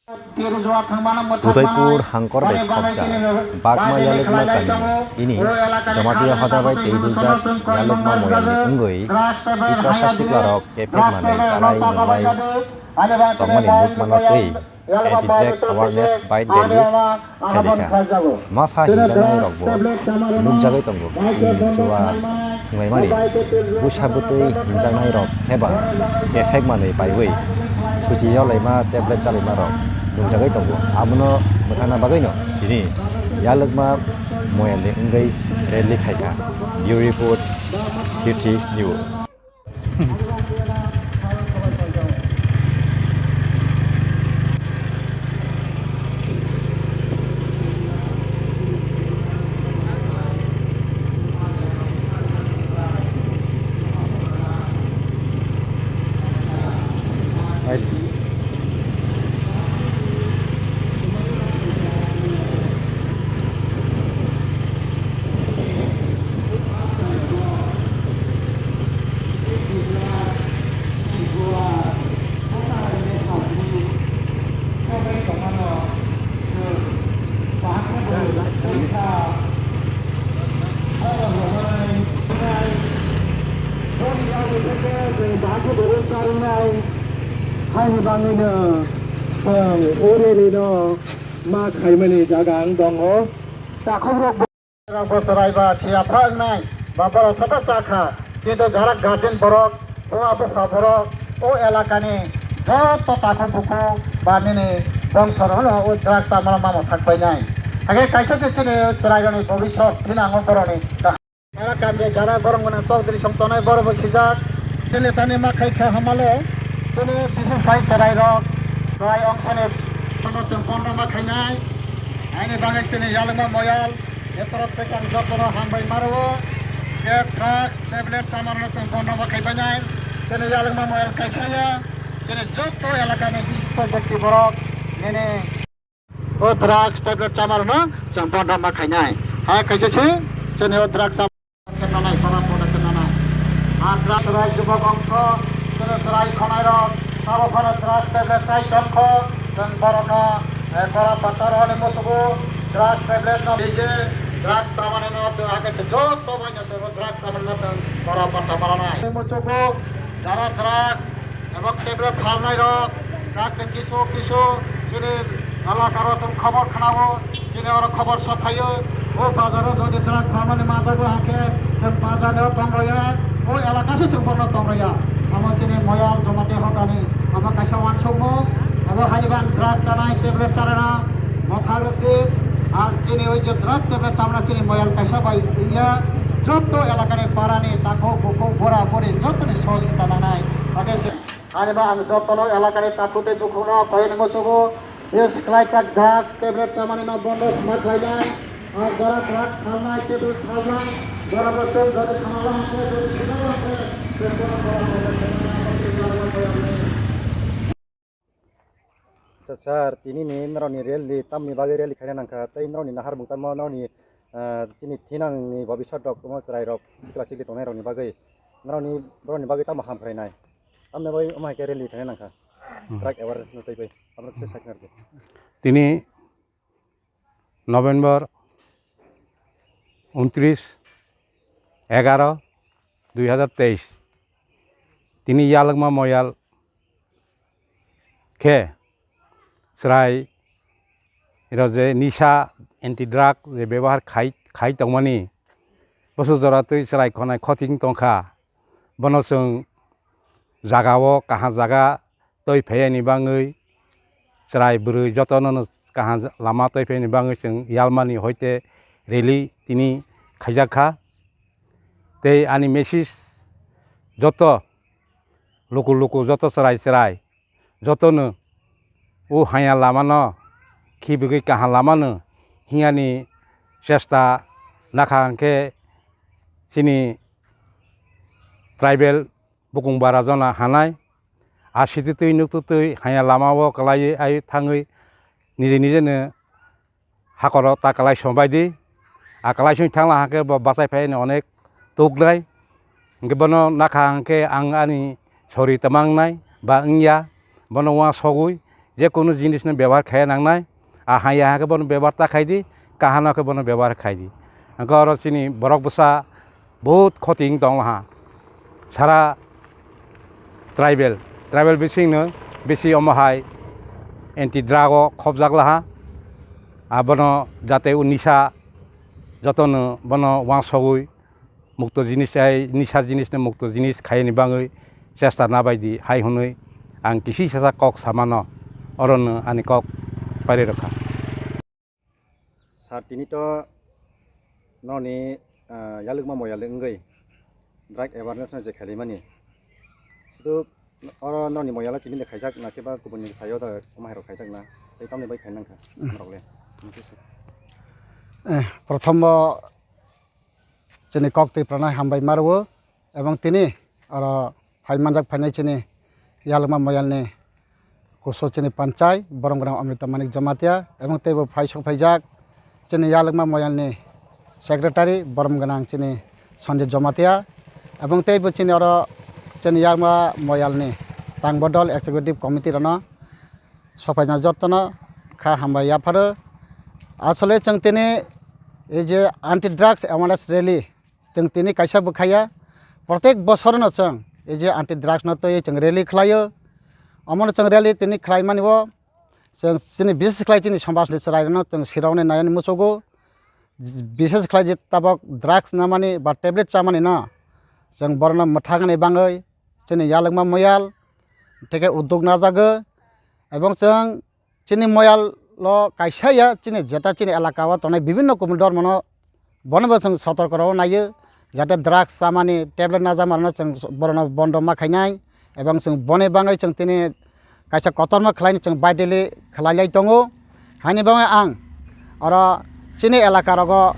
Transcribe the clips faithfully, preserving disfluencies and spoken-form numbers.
Udaipur hangkor bai khopjak Bagma Yalwkma kami ini Jamatia hoda bai tei rwjak Yalwkma moyalni wngwi Tiprasa siklarok kephek manwi chalai nwnglai tongmani nukmano tei anti-drug awareness bike rally khaijak kha. Mapha hinjaknai rokbo nukjagwi tongo, chini chuwa thwnglaimani bwsa bwtwi hinjaknai rok khe ba kephek manwi paiwi suchi yolaima tablet chalaima rok nukjagwi tongo. Abono mwthangna bagwino tini Yalwkma moyalni wngwi rally khaikha. Bureau Report, Kirti News. Haini bagwino chwng o rally no ma khaimani jaga ang tongo. Takhukrok bo chwrai ba siya pha wngnai ba borok sata cha kha, kintu jara guardian borok, o bupha borok, o elakani joto takhuk bukhuk ba nini bongso rok no o drugs chamano mamo thak painai. Hake kaisa se chini chwrairokni bobisot thinango borokni kaham. Elakani jara borok gwnang chokdri song tonai borok bo sijak. Chini tani ma khai kha hamale chini bisu phai chwrairok chwrai ongsoni sono chwng bondo ma khainai. Aini bagwi chini Yalwkma moyal. Etorok se kang jotono hambai maro. Je drugs tablet chamarno chwng bondo ma khaibainai. Chini Yalwkma moyal kaisa ya. Chini joto elakani bisto bokti borok nini o drugs tablet chamarno chwng bondo ma khainai. Hai kaisa se chini o drugs cham-, Nanai, para photo se nanai. Ang drugs rai jubok ongkho, chini chwrai khonai rok, sabo phano drugs tablet tai tongkho, chwng borokno, eh, kora patta rwani musugo, drugs tablet no bije, drugs chamani no chwng ake se joto bai no chwng drugs chamani no chwng kora patta mananai. Musugo, jara drugs, Ebo tablet phalnai rok, jak chwng kisu kisu chini elaka ro chwng khobor khnao, chini oro khobor sophaio, o bazar o jodi drugs phalmani manjago hakhe chwng bazar o tongroya, o elaka se chwng bono tongroya. Amo chini moyal Jamatia hodani, amo kaisa wansukmung, abo haini bang drugs chanai, tablet chanai na, motha rwdi, ar chini oi je drugs tablet chamna chini moyal kaisa bai wngya, joto elakani parani takhuk bukhuk bura buri jotoni sohojogita nangnai. Ake se Ani ba ang jotono elakani takhuk tei bukhukno koi hwnwi muchugo, je sikhlai tak drugs tablet chamani no bondo ma khlainai, ang jora drugs phalnai, tablet phalnai, jora bo chwng jodi khamala hwnkhe, jodi sinalo hwnkhe, chwng bono bono bondo khlainai, abo twi jora bo koi hwnwi. Acha sir, tini ni norokni rally tamni bagwi rally khaina nangkha, tei norokni naharmung tamo norokni, ah, chini thinangni bobisot rok tamo chwrai rok sikla sikli tongnai rokni bagwi norokni borokni bagwi tamo ham khlainai? Tamni bagwi omo hai khe rally thangna nangkha. Hmm. Drug awareness no tei bai. Abono kisa sakna rwdi. Tini November untris, egaroh, dui hazar teis. Tini Yalwkma moyal khe chwrai rok je nisa anti drug je bebohar khai, khai tongmani, bwswk jora twi chwrai khonai khoting tongkha. Bono chwng jagao kaham jaga twi phaiyani bangwi chwrai bwrwi jotono kaham lama twi phaiyani bangwi chwng yalmani hoite rally tini khaijak kha. Tei ani message joto luku luku joto chwrai chwrai jotono o haya lamano khibigwi kaham lamano hinani chesta nakha hwnkhe chini tribal bukung bara jona hanai. A sititwi nuktutwi haya lamao kwlaiwi ai thangwi niji nijino hakoro ta kwlai song bai di. A kwlai song thangla hwnkhe bo bachai phai ni onek tuknai. Hwnkhe bono nakha hwnkhe ang ani sori tama wngnai ba wngya, bono uansugwi je kunu jinisno bebohar khaiya nangnai. A haiya hakhe bono bebohar ta khaidi, kaham hakhe bono bebohar khaidi. Hwnkhe oro chini borok bwsa bahut khoti wng tong laha. Sara tribal, tribal bisingno bisi omo hai anti drug o khopjak laha. Abono jate o nisa jotono bono wansogwi mukto jinis hai, nisa jinisno mukto jinis khaini bagwi chesta nabaidi hai hwnwi ang kisi sasa kok samano, orono ani kok pairwi rwkha. Sir, tini to noni, ah, yalwkma moyal wngwi drug awareness no je khailaimani. Sudu oro noni moyala chibini khaijak na khe ba kubuni thaio da omo hairok khaijak na? Tei tamni bai khainang kha norok le? Eh, prothombo chini kok twi pranai hambai ma rwo, ebong tini oro phai manjak phainai chini yalwkma moyalni kusu chini panchai borom gwnang Amrita Manik Jamatia, ebong teibo phai sok phaijak chini yalwkma moyalni secretary borom gwnang chini Sanjay Jamatia, ebong teibo chini oro chini yalwkma moyalni tang bodol executive committee rano sokphaina jotono kha hambai yapharo. Asole chwng tini ei je anti drugs awareness rally chwng tini kaisa bwkhaya, protek bosorno chwng ei je anti drugs no twi chwng rally khlaio. Omono chwng rally tini khlaimani o chwng chini bises khlai chini somajni chwrairokno chwng siroknwi naiani muchugo. Bises khlai je tabok drugs namani ba tablet chamani no chwng borokno mwthangni bangwi chini yalwkma moyal tei khe uddog najago. Ebong chwng chini moyal o kaisa ya chini jeta chini elaka o tongnai bibinno kubun dormono bono bo chwng sotorko rw naio, jate drugs chamani tablet najakma rwno chwng borokno bondo ma khainai, ebong chwng boni bagwi chwng tini kaisa kotorma khlaini chwng baidili khlai lai tongo. Haini bagwi ang oro chini elaka rogo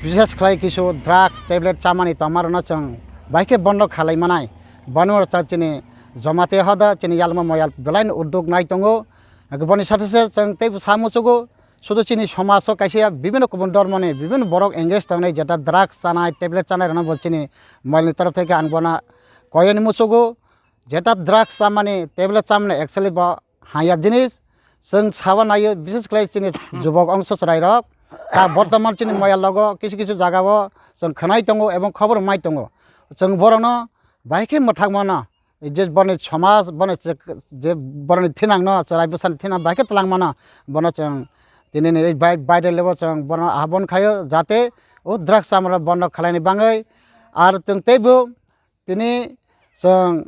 bises khlai kisu drugs tablet chamani tongma rwno chwng bai khe bondo khalai manai. Bono chwng chini Jamatia hoda chini yalma moyal belaino uddog nai tongo. Boni sathe se chwng teibo sa muchugo, sudu chini somaj o kaisa ya bibinno kubun dormoni bibinno borok engage tongnai, jeta drugs chanai, tablet chanai rwno bo chini moyalni torof theke ang bono koyani muchugo. Jeta drugs chamani, tablet chamani actually bo haya jinis. Chwng sabo naio, bises khlai chini jubok ongso chwrairok. Ta bortoman chini moyal logo kisu kisu jagao chwng khwnai tongo ebong khobor mai tongo. Chwng borokno bai khe mwthangmano, je boroni somaj, boroni je, je boroni thinangno, chwrai bwsani thinang bai khe twlangmano, bono chwng tini ni bai, bai relevo chwng bono ahbon khaio, jate o drugs chamrok bondo khlaini bagwi. Ar chwng teibo tini chwng,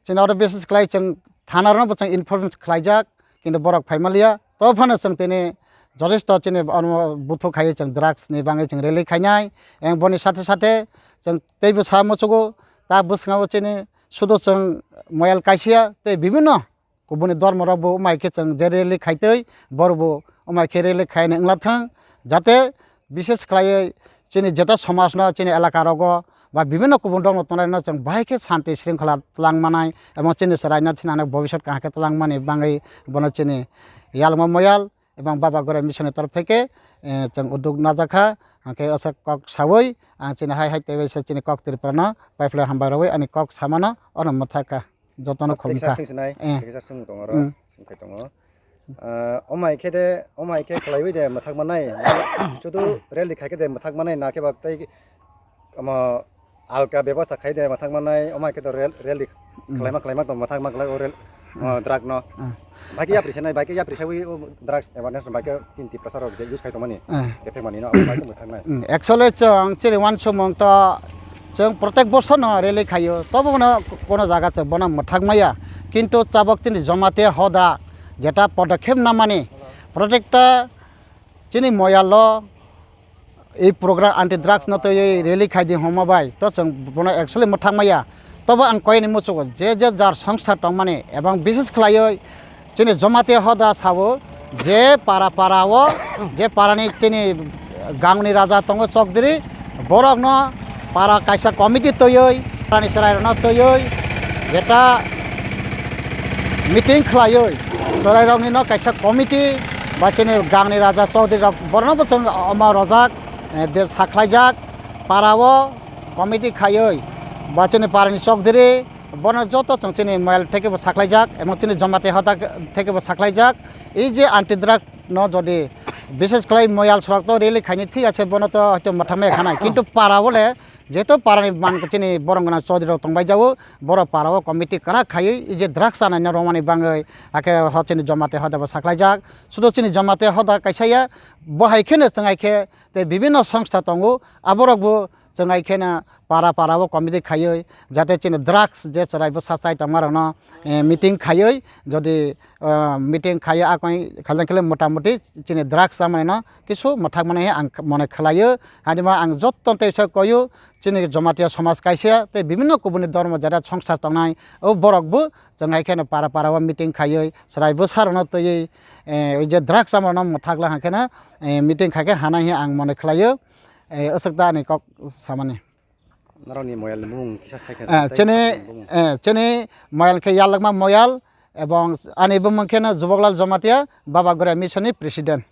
chini oro bises khlai chwng thana rokno bo chwng inform khlaijak, kintu borok phai manliya. To phano chwng tini jothesto chini oro buthuk khai chwng drugs ni bagwi chwng rally khainai. Eng boni sathe sathe chwng teibo sa muchugo, ta bwskango chini sudu chwng moyal kaisa ya tei bibinno kubuni dormo rok bo umai khe chwng je rally khaitwi borok bo umai khe rally khaini wngla thang, jate bises khlaiwi chini jeta somaj no chini elaka rogo ba bibinno kubun dormo tongnai no chwng bahai khe santi shringkhola twlang manai ebong chini chwrai no thinani bobisot kaham khe twlang mani bagwi bono chini yalma moyal ebong Baba Gorai Mission ni torof theke, eh, chwng uddog najakha, hwnkhe osa kok sawi ang chini hai hai teiwi se chini kok Tripura no paiphlai hambai rwwi ani kok samano ono mwthakha. Jotono khulumkha. Kaisa swngsinai, eh, kaisa swngmung tongo oro, mm, swngkhai tongo. Ah, omai khe de, omai khe khlaiwi de mwthak manai. Sudu rally khai khe de mwthak manai, na khe ba tei omo alka bebosta khai de mwthak manai, omai khe de rally, rally, mm, khlaima, khlaima tong mwthak ma khlai o rally, mm, o drug no. Mm. Bai khe yapri sanai, bai khe yapri sawi o drugs awareness bai khe tin Tiprasa rok je use khai tongmani. Eh. Kephek mani no, abo bai khe mwthaknai. Hmm, actually chwng chini uansukmung to chwng protek bosor no rally khaio, tobo no kono jaga chwng bono mwthak maya. Kintu tabok chini Jamatia hoda jeta podokkhep namani, protekta chini moyalo ei program anti drugs no twiwi rally khai di hwnma bai to chwng bono actually mwthak maya. Tobo ang koini muchugo je je jar songstha tongmani ebong bises khlaiwi chini Jamatia hoda sao je para para o je parani chini gangni raja tongo Chokdiri, borokno para kaisa committee twiwi, parani chwrairokno twiwi jeta meeting khlaiwi chwrairokni no kaisa committee ba chini gangni raja Chokdiri rok borokno bo chwng omo rojak, eh, de sakhlaijak para o committee khaiwi ba chini parani Chokdiri Bono joto chwng chini Moyal thekebo saklaijak, ebong chini Jamatia hoda thekebo saklaijak. Ei je anti drug no jodi, bises khlai Moyal sorok to rally khaini thik ase, bono to hoito mwthangmaya khanai. Kintu para o le, jehetu para ni man chini borom gwnang chaudhuri rok tongbai jago, boro para o committee kwrak khaiwi ei je drugs chanai no romani bangwi, hakhe ho chini Jamatia hoda bo saklaijak. Sudo chini Jamatia hoda kaisa ya, bo hai kheno chwng hai khe tei bibinno songstha tongo, aborok bo chwng hai kheno para para o committee khaiwi, jate chini drugs je chwrai bwsa chai tongma rokno, eh, meeting khaiwi, jodi, eh, meeting khaiwi akoi khaijak khe motamuti chini drugs chamani no kisu mwthak mani ang mone khlaio. Haini ma ang joto tei sa koyo, chini Jamatia somaj kaisa tei bibinno kubuni dhormo jera songsar tongnai o borok bo chwng hai kheno para para o meeting khaiwi chwrai bwsa rokno twiwi, eh, o je drugs chamani no mwthak la hai kheno, eh, meeting khai khe hanai he ang mone khlaio. Eh, aswk ta ani kok samani. Norokni Moyalni bumung kisa sai khe Eh, tei chini, bumung. Eh, chini Moyal khe Yalakma Moyal, ebong ani bumung kheno Juboklal Jamatia, Baba Goria Mission ni president.